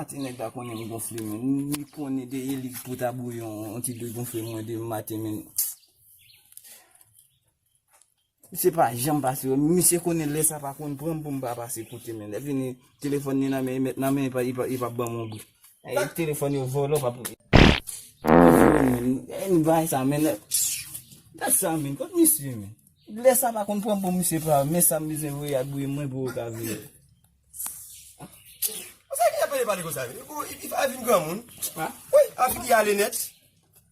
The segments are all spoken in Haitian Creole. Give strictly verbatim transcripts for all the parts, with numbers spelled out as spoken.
Maten nèg la konnen m gonfle, men. Li konnen de li pou ta bouyi yon, yon ti dri gonfle mwen de maten, men. Misye pa janm pase, misye konnen lè sa pa konn pran m pou m pa pase kote, men. Lè vini, telefòn li nan men, li met nan men, li pa, li pa, li pa ban m yon bri. E telefòn yo vòlò, pa pou. Ann bay sa, men. Dat sa, men. Kot misye, men? Lè sa pa konn pran m pou misye pa, men sa m bezwen voye al bouyi mwen pou yo ka vini. Sa ki ap pale pale konsa? Ou, i, i, a vin granmoun. Wi, a figi ale nèt.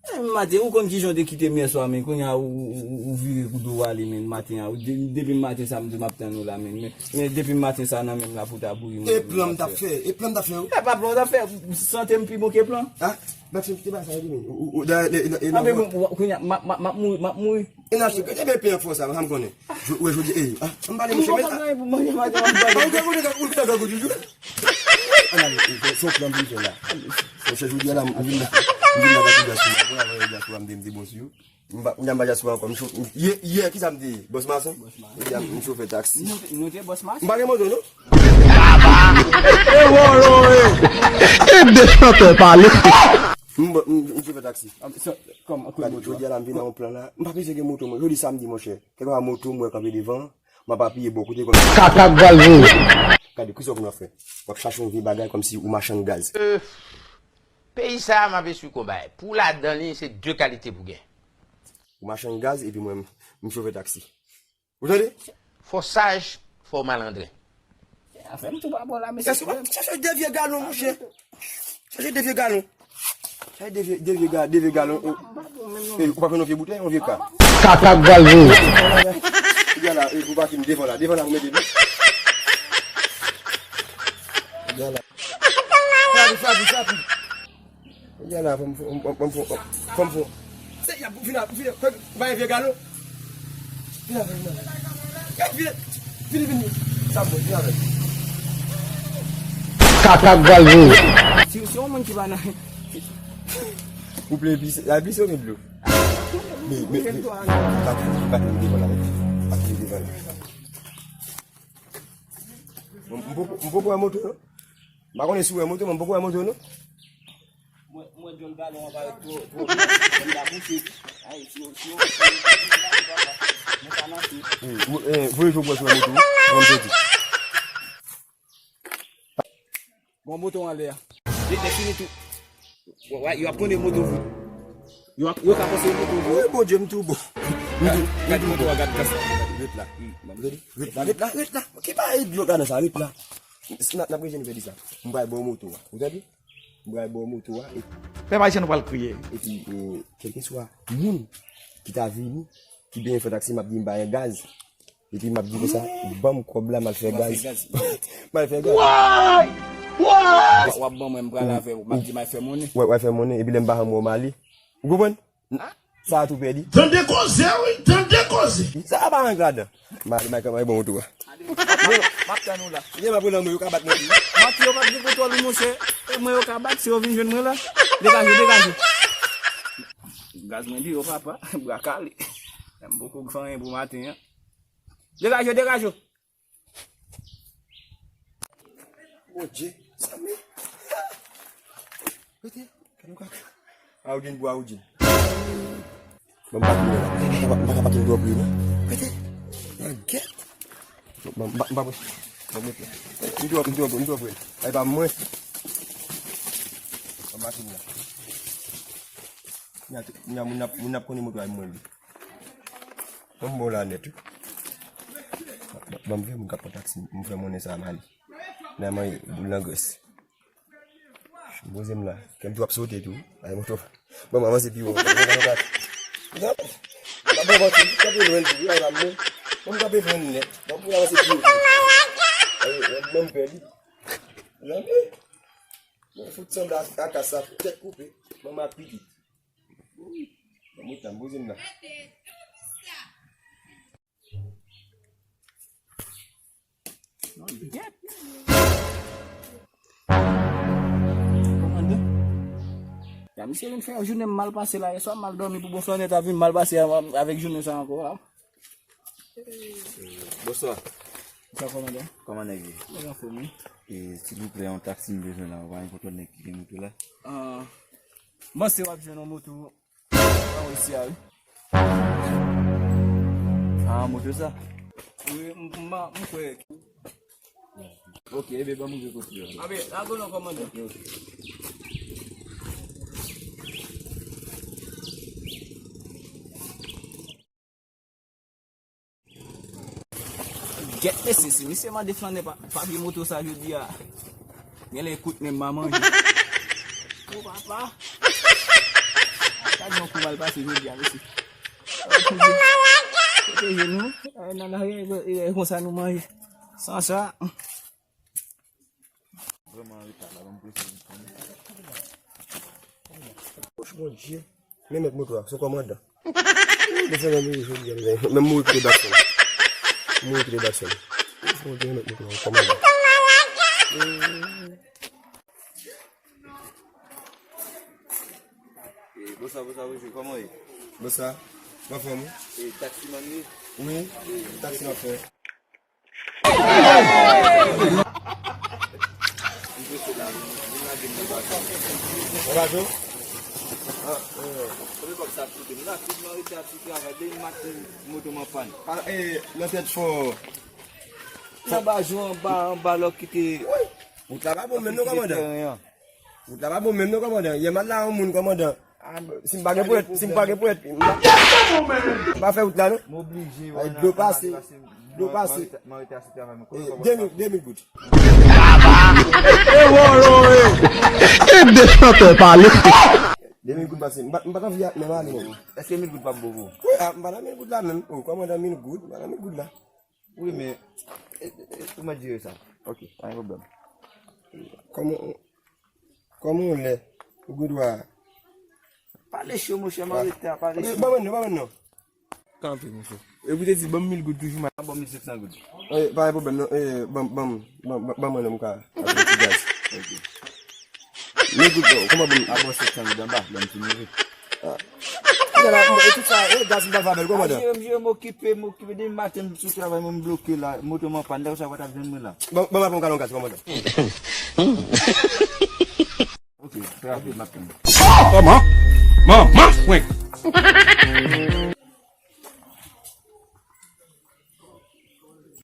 E, maten, ou konn kijan w te kite m yè swa, men kounye a, ou, ou, ou, ou vire kou do w ale, men, maten an. Ou, de-, depi maten sa, m di m ap tann ou la, men, men, men depi maten sa, nan men m la pou ta bouyi mwen. E plan m t ap fè, e plan m t ap fè, wi. E pa plan w t ap fè, sante m pi bon ke plan. Ah, Maxime, kite bagay sa, wi, men. Ou, ou, ou, da, e, e, e, ah, men bon, kounye a, m ap, m ap, m ap mouri, m ap mouri. E nan chik, e ben pen an fò sa, sa m konnen. Ou wè jodi, e, ah, m pale mouche, men. Ou pa gen pou manje maten, w ap pale. Ah, ou gen kote, ou gen kote toujou. Ann ale, e, se yon plan m vin fè la. Monchè, jodi a la, m vin la, m vin la pa pou dyaspora. Pou la voye dyaspora, m te, m te bon sou yo. M pa, m pa dyaspora ankò, m cho-, yè, yè, ki sa m te ye? Bòs mason? Jodi a, m chofè taksi. Nou te, nou te bòs mason? M pa gen moto, non. E wòlò, e. E de chantè pale. M, m, m chofè taksi. Ah, so, kòman, kote moto a? Jodi a la, m vin nan yon plan la. M pa bezwen gen moto, mwen. Jodi samdi, monchè. Kèlkeswa moto m wè kanpe devan, m ap apiye bò kote kòmsi. Kaka k pral voye. Gade, kisa w konn ap fè? W ap chache yon vye bagay kòmsi ou machann gaz. Euh, peyi sa a, m ap esplike w bagay. Pou w ladan li, se de kalite pou gen. Ou machann gaz, epi mwen, m, m chofè taksi. Ou tande? Fò w saj, fò w malandren. Afè m tou pa bò la, mesye. Chèche de vye galon, monchè. Chèche de vye galon. Chèche de vye, de vye ga-, de vye galon. E, ou pa pran yon vye boutèy, yon vye ka? Kaka k pral voye. Gade la, e, pou pati m devan la. Devan la, pou mete li. Gade la. Frape, frape, frape. Yè la, fò m fò, fò m fò, fò m fò. Se y ap vin ap, vin ap, bay vye galon. Vin avè l, non. Vin, vin, vin, vin. Sa bon, vin avè l. Kaka k pral voye. Si, si yon moun ki pa nan. Ou ple plis, a plis ou gen dlo? Men, men, men. Pa kite, pa kite devan la. Pa kite devan la. Bon, m poko, m poko wè moto, non. M pa konnen si w wè moto, men m poko wè moto, non. Mwen, mwen, djòl galon an parèt twò, twò byen. Mwen ta bouche. Ay, si yo, si yo, si yo, papa, mwen ta nan fè. Wi, wi, eh, voye jou pran sou moto, pran soti. Bon, moto anlè a. Lè, lè fini tou. Wa, wa, yo ap konnen moto vre. Yo ap, yo ka panse moto vre. Wi, Bondye, m tou bon. M tou, gad, gad moto a, gad kas la. Ret la. Ret la, ret la, ret la. Ki pa ret lòt la nan sa, ret la. N ap, n ap rejwenn vè di sa. M pral ba w moto a. Ou tande? M pral ba w moto a. E pèp ayisyen nou pral kriye. Epi, e, kèlkeswa moun ki ta vini, ki benyen fè taksi, m ap di m pa gen gaz. Epi m ap di konsa, ban m kòb la, m al fè gaz. M al fè gaz. Why? Why? W ap ban mwen, m pral avè w. M ap di m al fè monnen. W ap fè monnen, epi lè m pa janm wè w, m ale. Ou konprann? Sa a tou pèdi. Tande koze, wi, tande koze. Sa a pa anyen ladan. Ma, ma, ma, bon, tou. M ap tann ou la. Ye, m ap rele anmwe, yo ka bat mwen tou. Manti yo pa t gen kontwòl ou, monchè. E mwen yo ka bat, si yo vin jwenn mwen la. Degaje, degaje. Gaz mwen di yo, papa, bra kale. M poko fè anyen pou maten an. Degaje, degaje. Bondye, sa men. Rete, kado kaka. Aoudin pou Aoudin. Bon, m pa tounen la. M pa, m pa ka pati m twò pre, non. Rete. Nan gèt. Bon, m pa, m pa pre. Bon, m ret la. M twò, m twò, m twò pre. Ay, pa mwen. Bon, m pa tounen la. Nya, nya, moun ap, moun ap konnen moto ay mwen li. Bon, m bon la nèt, wi. Ban m vye moun k ap pran taksi, m fè monnen sa a, m ale. Nan mwen, boul nan grès. M poze m la. Kè m tou ap sote tou. Ay, moto. Ban m avanse pi wo. Ban m avanse. Ban m avanse. Kanpe lwen tou, wi, ay, ban m bon. Ban m kanpe lwen nèt. Ban m pou avanse pi wo tou. Ay, ban m pè li. Zanmi. Mwen fout sanble ak, ak sa tèt koupe. Ban m ak pitit. Ban m ret la, m poze m la. Kòmandan. Ya, misye vin fè jounen m mal pase la. Yèswa m al dòmi pou bon flannè ta vin mal pase a-, avèk jounen sa ankò a. Bonswa. Sa kòmandan? Kòman nèg ye? Mwen anfòm, wi. E, silvouplè, yon taksi m bezwen la, ou pa gen kontwòl nèg ki gen moto la? Ah, m panse w ap jwenn yon moto anwo isi a, wi. Ah, moto sa? Wi, m, m, m kwè. Ok, ebe, ban m rive kote yo. Abe, la gwo non, kòmandan. Ok, ok. Gèt mesye, si misye mande flannè pa, papye moto sa jodi a, genlè kout men m pa manje. O papa! Gad yon kou mal pase jodi a, mesye. Pwoteje nou. Eh, nan, nan, eh, eh, konsa nou manje. San sa. Vrèman an reta la, ban m prese vit fè m. Poch Bondye, men mèt moto a, se kòmandan. Mesye, men mouri jodi a, men mouri kite Dakson. Mouri kite Dakson. Poch Bondye, men mèt moto a, kòmandan. Eh, bonsoir, bonsoir, bonjour, kòman w ye? Bonsoir. Anfòm, wi. Eh, taximan w ye? Wi, taxi m ap fè. Ou pa jwe? Ah, eh. Konbyen kòb sa ap koute m la? Tout mwen rete ap sou travay, depi maten moto m an pàn. Ah, eh, nan tèt fò. Anba jou, anba, anba lòk kite. Wout la pa bon menm non, kòmandan. Wout la pa bon menm non, kòmandan. Yè m al la yon moun, kòmandan. Si m pa gen ponyèt, si m pa gen ponyèt, m pa, m pa fè wout la non. M oblije, ay, dlo pase, dlo pase. Mwen rete asou travay mwen. Eh, de mil, de mil goud. E de chantè pale. De mil goud pase. M pa, m pa t anvi menm ale non. Èske mil goud p ap bon pou ou? Wi, ah, m pa nan mil goud la menm. Oh, kòmandan, mil goud, m pa nan mil goud la. Wi, men, e, e, e, ou mèt jere sa. Ok, pa gen pwoblèm. Kòman, kòman w lè? Ou gen dwa. Pale cho, monchè, m arete a, pale cho. Ban mwen non, ban mwen non. Kanpe, monchè. E pou te di, ban m mil goud toujou, m a ban m mil senk san goud. Eh, pa gen pwoblèm non. Eh, ban, ban, ban, ban, ban mwen non, m ka ap yon ti gaz. Ok. Mil goud, bon, kòman pou m. A bon, sèt san goud anba, lè m fin rive. Ah. Kounya la, m, e tout sa, e gaz m pral fè avè l, kòmandan? Ah, jere m, jere m, okipe, m okipe. Depi maten m sou travay, mwen m bloke la. Moto m an pàn, dèyè sa w pa t ap jwenn mwen la. Bon, bon, m ap pran yon galon gaz, kòmandan. Ok, trè rapid, m ap tann. Kòman? Manman frenk.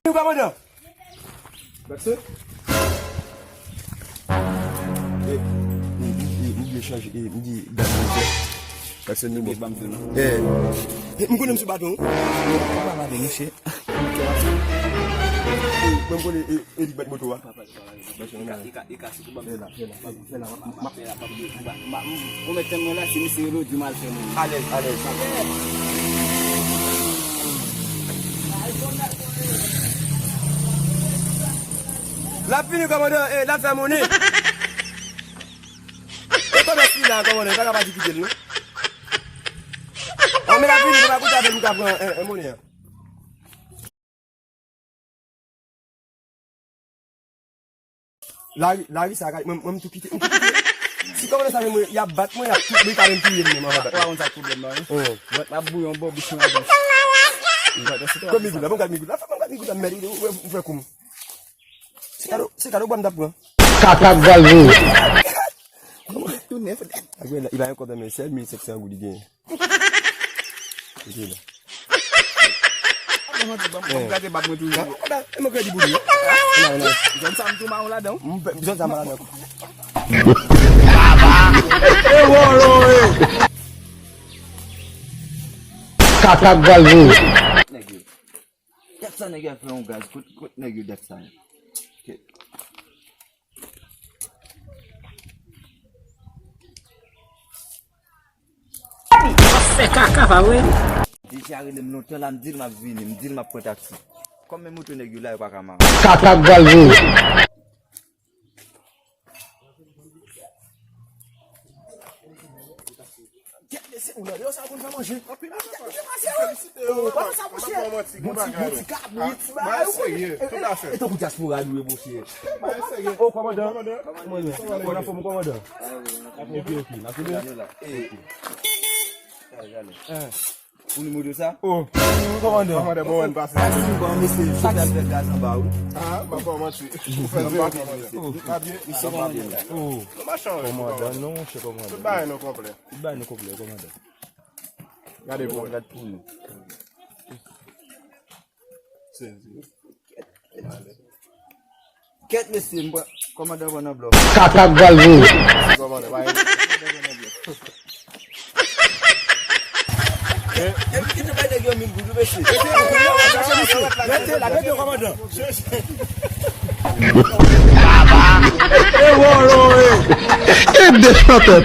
Ou kòmandan? Dakson? Eh, eh, eh, m oblije chanje, eh, m di gad mwen fè. Dakson, nou bon. Eh, eh, m konnen m sou baton. Ou pa pale, monchè. Eh, mwen m konnen, eh, Erik mèt moto a. Ou mèt tann mwen la, si misye rele w, di m al fè moun. Alèz, alèz. L ap vini, kòmandan, e l ap fè moun. E kòmès li la, kòmandan, pa ka pati kite l, non. An, men l ap vini, nou pa koute avè l, nou ka pran, e, e, monnen an. Lari, lari sa, mwen, mwen, m tou kite, m tou kite. Si kòmandan sa jwenn mwen, y ap bat mwen, y ap tou, mwen ka menm touye m menm anvan bat mwen. Ou pa konn sa k pwoblèm nan, non? Vant m ap bouyon bò bouch mwen adan. Pran migout la, ban m gad migout la, ban m gad migout la, mèt, ou, ou, ou fè kou m. Se kado, se kado bwa m t ap pran. Kaka k pral voye. Tounen, frè. Ak mwen, li pa gen kòb nan men, sèl mil senk san goud li genyen. Kote la? Ban m manti, ban m, ban m gade bab mwen toujou. Ah, ah, e mwen kredi pou li, wi. Zòn sa m tou mawon ladan, wi. M, zòn sa m pa ladan. E wòlò, e. Kaka k pral voye. Nèg yo. Dat sa nèg yo ap fè yon gaz. Kot, kot nèg yo dat sa yo? Kèt. Fè kaka, pa vre? Deja rele m lontan la, m di l m ap vini, m di l m ap pran taksi. Kòm men moto nèg yo la, yo pa ka mare. Kaka k pral voye. Gèt mesye, ou nan deyò sa pou n fè manje. Gèt mesye, pase, wi. Felisite yo, oh, kòman sa, monchè? Bon ti, bon ti kabrit, ti bagay, wi. Serye, toutafè. E tankou dyaspora nou ye, monchè. Bagay serye. Oh, kòmandan. Kòmandan. Ou anfòm, kòmandan? Ok, ok, n ap fini. Eh. Ou nimewo de sa? Oh, kòmandan. Kòmandan, bon, ann pase. Sa ki bon, mesye, sou pral fè gaz anba, wi. Ah, m ap ba w manti. Ou fè zewo, kòmandan. Ou pa byen? Misye kòmandan. Oh, kòmandan, non, monchè, kòmandan. Tout bagay nou konplè. Tout bagay nou konplè, kòmandan. Gade pou mwen. Gad pou nou. Sezi. Kèt, mesye, m pran kòmandan pran nan blòf. Kaka k pral voye. Kòmandan, pa gen. Epi kite bay nèg yo mil goud, mesye. Rete la, rete, kòmandan. E de chantè,